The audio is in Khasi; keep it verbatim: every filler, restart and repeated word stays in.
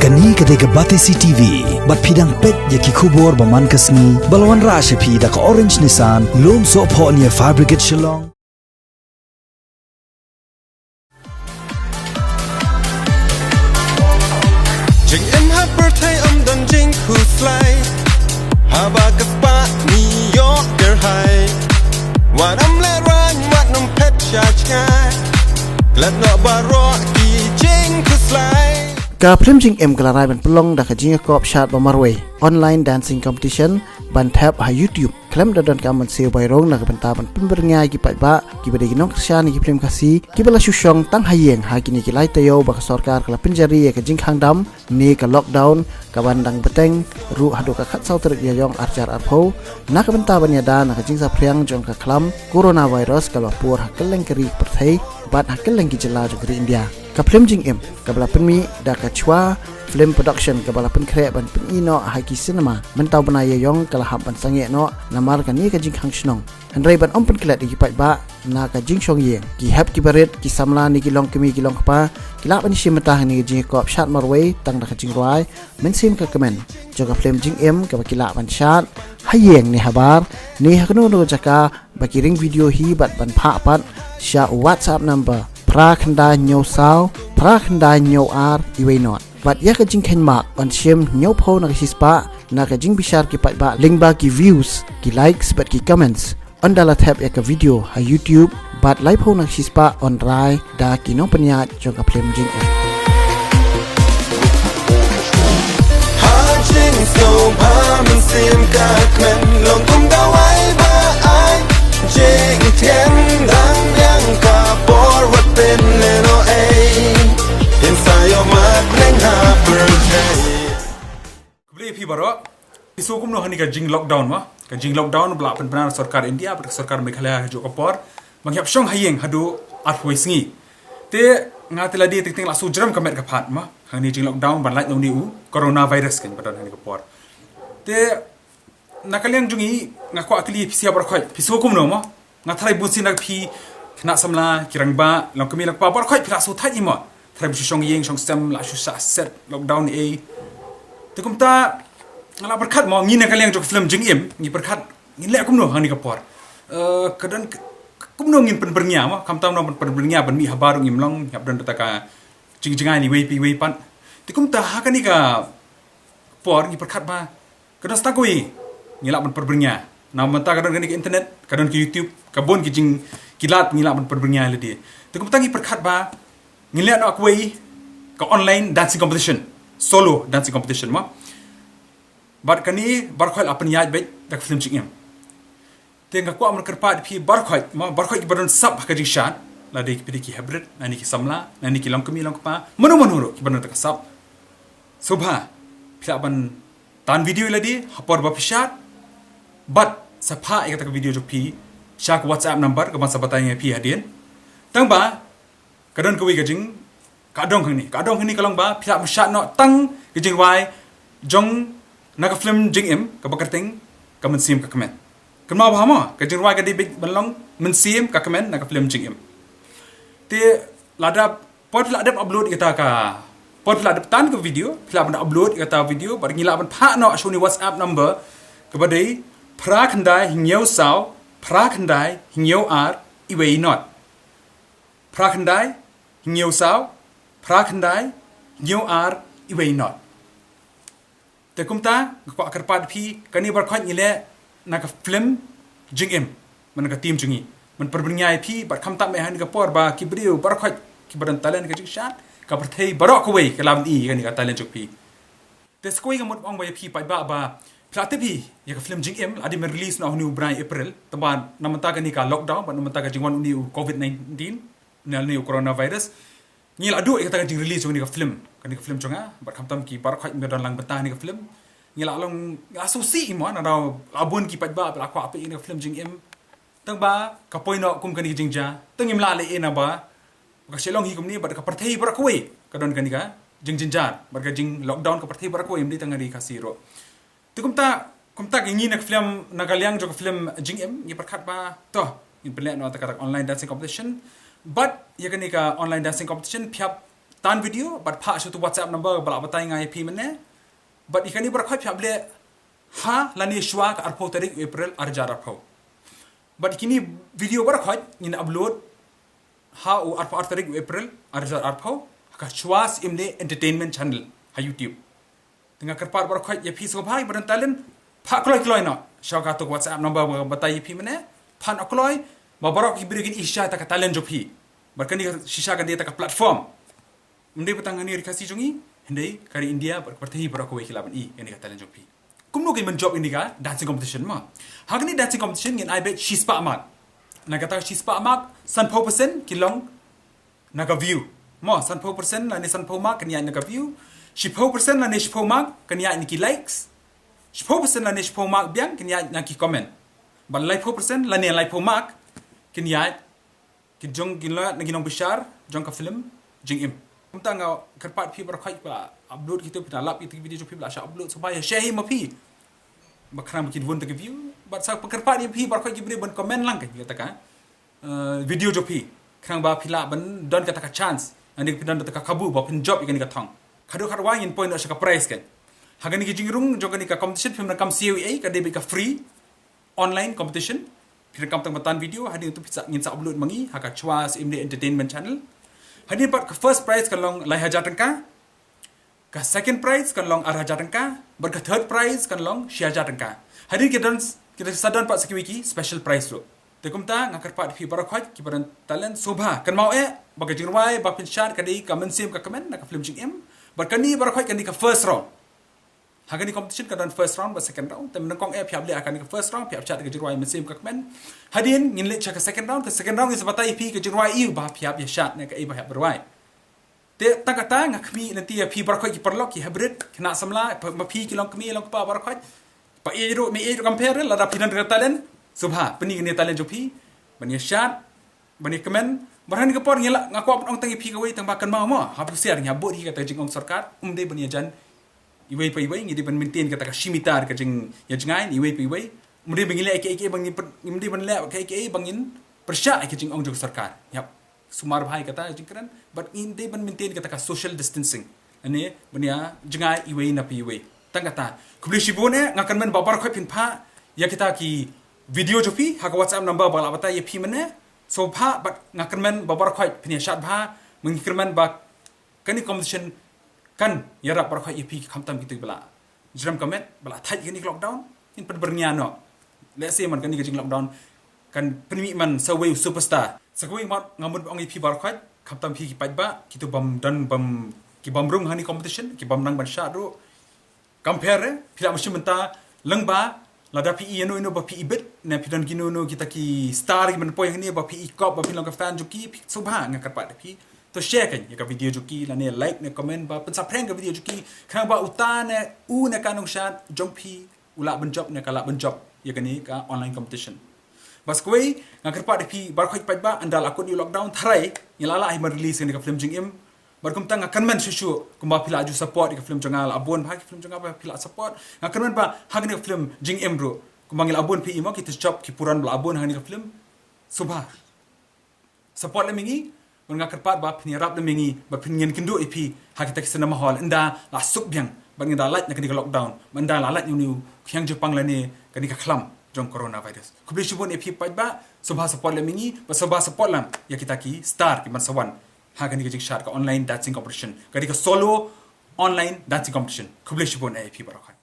Kane ka dei ka Batesi T V, bad phi dang peit ïa ki khubor ba man ka sngi, ba la wanrah sha phi da ka Orange Nissan, Lumsohphoh near Fire Brigade Shillong. Jingim ha pyrthei ym don jingkhuslai. Haba ka spah ngi ïoh kyrhai, wat ym lehraiñ, wat ym phet sha jngai. Klet noh baroh ki jingkhuslai. Ka phlim Jingim ka la rai ban pynlong da ka jingïakop shad ba marwei, online dancing competition, ban thep ha YouTube. Khlem da don ka mynsiem bai rong na ka bynta ban pynbyrngia ïa ki paidbah kiba dei ki nongkyrshan ïa ki phlim Khasi kiba la shu shong tang ha ïing ha kine ki lai taïew ba ka sorkar ka la pynjari ïa ka jingkhang dam ne ka lockdown, kaban dang bteng ruh haduh ka khatsaw tarik Ïaïong arhajar arphew, na ka bynta ban ïada na ka jingsaphriang jong ka khlam coronavirus kaba pur ha kylleng ka ri ka pyrthei bad ha kylleng ki jylla jong ka ri India. Ka phlim Jingim kaba la pynmih da ka Chwa Film Production kaba la pynkhreh ban pyni noh ha ki cinema mynta u bnai Ïaïong ka la hap ban sangeh noh namar kane ka jingkhang shnong. Hynrei ban ym pynklet ïa ki paidbah na ka jingshong ïing, ki hep ki barit, ki samla ne ki longkmie ki longkpa ki lah ban ïashim bynta ha kane ka jingïakop shad marwei tang da ka jingrwai Mynsiem ka Kmen jong ka phlim Jingim kaba ki lah ban shad ha ïing ne habar ne ha kano kano ka jaka ba ki ring video hi bad ban phah pat sha u WhatsApp number phra khyndai hynñiew saw phra khyndai hynñiew ar iwei not. Bad ïa ka jingkheiñ mark yn shim hynñiewphew na ka shispah na ka jingbishar ki paidbah lyngba ki views, ki likes bad ki comments. Ynda la thep ïa ka video ha YouTube bad laiphew na ka shispah yn rai da ki nongpynïaid jong ka phlim Jingim. Ha jingsngewbha mynsiem ka kmen long kum dawai ba ai jingthiang dang biang ka por wat pynlehnohei. Hin sa ïohmad leng ha pyrthei. Khublei phi baroh. Phi sngew kumno ha kane ka jing lockdown ma? Ka jing lockdown ba la pynbna na sorkar India bad ka sorkar Meghalaya ha kajuh ka por. Ba ngi hap shong ha ïing haduh arphew sngi. Te nga te lade teng teng la shu jrem ka met ka phad ma ha kane ka jing lockdown ban lait na une u coronavirus kan ba don ha kane ka por. Te na ka liang jong ngi nga kwah kylli phi sha baroh khoit, phi sngew kumno ma? Nga tharai bun sien na phi khynnah samla, ki rangbah, longkmie longkpa baroh khoit phi la shu thait hi ma. Tharai ba shu shong ïing shong sem, la shu shah set lockdown ei. Te kumta nga la pyrkhat ma, ngi na ka liang jong ka phlim Jingim ngi pyrkhat ngin leh kumno ha kane ka por. Eh, ka don k-, kumno ngin pynbyrngia ma, khamtam na ban pynbyrngia ban mih habar ngim long, ngi hap don da ka jingjngai na iwei pa iwei pat. Te kumta ha kane ka por ngi pyrkhat ba ka don sa tang kawei ngi lah ban pynbyrngia. Na mynta ka don kane ka internet, ka don ka YouTube, ka bun ki jing ki lad ngi lah ban pynbyrngia lade. Te kumta ngi pyrkhat ba ngin leh noh kawei ka online dancing competition, solo dancing competition ma. Bad kane baroh khoit la pynïaid beit da ka phlim Jingim. Te nga kwah ban kyrpad ïa phi baroh khoit ma, baroh khoit kiba don sap ha ka jingshad, lada ki phi dei ki hep barit, lane ki samla, lane ki longkmie longkpa, mano mano ruh kiba don da ka sap. Sngewbha phi lah ban tan video ïa lade ha por ba phi shad bad sa phah ïa kata ka video jong phi sha ka WhatsApp number kaban sa batai ïa phi hadien. Tang ba ka don kawei ka jing, ka dong hangne, ka dong hangne ka long ba phi lah ban shad noh tang ka jingrwai jong na ka phlim Jingim kaba kyrteng Ka Mynsiem Ka Kmen. Kynmaw ba ha mo, ka jingrwai ka dei beit ban long Mynsiem Ka Kmen na ka phlim Jingim. Te lada por phi lah dep upload ïa kata ka, por phi lah dep tan ka video, phi lah ban upload ïa kata video bad ngi lah ban phah noh sha une u WhatsApp number kaba dei phra khyndai hynñiew saw phra khyndai hynñiew ar iwei not. Phra khyndai hynñiew saw phra khyndai hynñiew ar iwei not. Te kumta nga kwah kyrpad ïa phi, kane baroh khoit ngi leh na ka phlim Jingim, man ka team jong ngi. Ban pynbyrngia ïa phi bad khamtam eh ha kane ka por ba ki briew baroh khoit kiba don talent ka jingshad, ka pyrthei baroh kawei ka lah ban i ïa kane ka talent jong phi. Te sa kawei nga mut ban ong ba ïa phi paidbah ba phi lah tip hi ïa ka phlim Jingim, la dei ban release na une u bnai April, tangba na mynta kane ka lockdown bad na mynta ka jingwan une u covid nineteen, na une u coronavirus, ngi la duh ïa kata ka jing release jong kane ka phlim, kane ka phlim jong nga, bad khamtam ki baroh khoit kiba don lang bynta ha kane ka phlim. Ngi la long, ngi la sngewsih hi mo, na daw la bun ki paidbah ba la kwah peit ïa kane ka phlim Jingim. Tangba ka poi noh kum kane ka jingjia, te ngim lah leh ei naba ka shu long hi kumne bad ka pyrthei baroh kawei ka don kane ka jingjynjar bad ka jing lockdown, ka pyrthei baroh kawei, ym dei tang ka ri Khasi ruh. Te kumta, kumta ka ngi na ka phlim, na ka liang jong ka phlim Jingim ngi pyrkhat ba to ngin pynleh noh kata ka online dancing competition. Bad ïa kane ka online dancing competition phi hap tan video bad phah sha utu WhatsApp number ba la batai nga ïa phi mynne. Bad ïa kane baroh khoit phi hap leh ha lane shwa ka arphew tarik u April arhajar arphew. Bad ïa kine video baroh khoit ngin upload ha u arphew ar tarik u April arhajar arphew ha ka Shwa Syiem Ne Entertainment Channel ha YouTube. Te nga kyrpad baroh khoit ïa phi sngewbha ïa ba don talent, phah kloi kloi noh sha kato ka WhatsApp number ba batai ïa phi mynne. Phah kloi ba baroh ki briew kin ïohi shisha ïa ka talent jong phi. Bad kane shisha ka dei kata ka platform. Ym dei ba tang hangne ha ri Khasi jong ngi, hynrei ka ri India bad ka pyrthei baroh kawei ki lah ban ïohi ïa kane ka talent jong phi. Kumno kin ban jop ïa kane ka dancing competition mo? Ha kane ka dancing competition ngin ai beit shispah mark. Na kata ka shispah mark, sanphew percent ki long na ka view. Mo, sanphew percent lane sanphew mark kan ïaid na ka view. Shiphew percent lane shiphew mark kan ïaid na ki likes. Shiphew percent lane shiphew mark biang kan ïaid na ki comment. Bad laiphew percent lane laiphew mark kan ïaid ki jong ki la na ki nongbishar jong ka film Jingim. Kumta nga kyrpad phi baroh khoit ba la upload kito, phi la lap ïa ki video jong phi ba la shah upload, sngewbha ïa share hi ma phi. Ba khnang ba kin bun ta ki view. Bad sa kyrpad ïa phi baroh khoit ki briew ban comment lang kane kata ka, eh, video jong phi. Khnang ba phi lah ban don kata ka chance, lane phin don kata ka kabu ba phin jop ïa kane ka thong. Khadduh khadwai ngin poi noh sha ka prize kan. Ha kane ka jingrung jong kane ka competition phim donkam siew ei, ka dei beit ka free online competition. Phi donkam tang ban tan video, hadien tu phi sa, ngin sa upload ma ngi ha ka Shwa Syiem Ne Entertainment Channel. Hadien pat ka first prize kan long lai hajar tyngka, ka second prize kan long ar hajar tyngka, bad ka third prize kan long shi hajar tyngka. Hadien ki don, ki don sa don pat sa kiwei ki special prize ruh. Te kumta nga kyrpad phi baroh khoit ki ba don talent, sngewbha kynmaw eh ba ka jingrwai ba phin shad ka dei ka mynsiem ka kmen na ka film Jingim. Bad kane baroh khoit kane ka first round. Ha kane ka competition ka don first round bad second round. Te mynnyngkong eh phi hap leh ha kane ka first round, phi hap shad ka jingrwai mynsiem ka kmen. Hadien ngin leit sha ka second round, ka second round ngin sa batai ïa phi ka jingrwai aiu ba phi hap ïa shad ne kaei ba hap ban rwai. Te tang kata nga khmih lynti ïa phi baroh khoit ki paralok ki hybrid, khynnah samla, ma phi ki long kmie long kpa baroh khoit. Ba ïeit ruh, mih ïeit ruh kam pher, lada phi don ka talent, sngewbha pyni kane ka talent jong phi ban ïa shad, ban ïa kmen. Bad ha kane ka por ngi la, nga kwah ban ong tang ïa phi kawei tang ba kynmaw mo, hap husiar, ngi hap bud hi kata ka jingong sorkar, ym dei ban ïa jan iwei pa iwei, ngi dei ban maintain kata ka shi meter ka jingïajngai iwei pa iwei. Ym dei ban leh kiei kiei ba ngin pyn-, ym dei ban leh kiei kiei ba ngin pyrshah ïa ka jingong jong ka sorkar. Ïap. Sumar bha ïa kata ka jingkren, bad ngin dei ban maintain kata ka social distancing. Ane, ban ïa jngai iwei na phi iwei. Tang kata. Khublei shibun eh, nga kyrmen ba baroh khoit phin phah ïa kita ki video jong phi ha ka WhatsApp number ba la batai ïa phi mynne. Sngewbha bad nga kyrmen ba baroh khoit phin ïa shad bha, mynta nga kyrmen ba kane ka competition kan ïarap baroh khoit ïa phi khamtam kito kiba la jrem ka met, ba la thait kane ka lockdown, ngin pynbyrngia noh. Lehse man kane ka jing lockdown kan pynmih man sa uwei u superstar. Sa kawei nga mut, nga mut ban ong ïa phi baroh khoit, khamtam phi ki paidbah, kito bym don, bym, ki bym rung ha kane ka competition, ki bym nang ban shad ruh. Kam pher eh, phi lah ban shim bynta lyngba, lada phi ïohi ïano ïano ba phi ibit, ne phi don kino kino kita ki star kiban poi hangne ba phi i kop, ba phi long ka fan jong ki, phi sngewbha, nga kyrpad ïa phi. To share kan ïa ka video jong ki, lane like ne comment, ba pynsaphriang ka video jong ki, khnang ba uta ne u ne ka nongshad jong phi u lah ban jop ne ka lah ban jop ïa kane ka online competition. Bad sa kawei, nga kyrpad ïa phi baroh khoit paidbah, ynda la kut ïa u lockdown, tharai ngi la lah hi ban release ïa kane ka film Jingim. Bad kumta nga kyrmen shuh shuh kumba phi la ju support ïa ka film jong nga, la bun bha ki film jong nga ba phi la support. Nga kyrmen ba ha kane ka film Jingim ruh, kumba ngi la bun phi i mo, ki tjop ki puran ba la bun ha kane ka film. Sngewbha support lem ïa ngi, bad nga kyrpad ba phin ïarap lem ïa ngi, ba phin ngin kynduh ïa phi ha kita ki cinema hall, ynda la suk biang, bad ynda lait na kane ka lockdown, bad ynda la lait na une u khiang jingpang lane kane ka khlam jong coronavirus. Khublei shibun ïa phi paidbah, sngewbha support lem ïa ngi, bad sngewbha support lem ïa kita ki star kiban sa wan ha kane ka jingshad ka online dancing competition, kane ka solo online dancing competition. Khublei shibun ïa phi baroh khoit.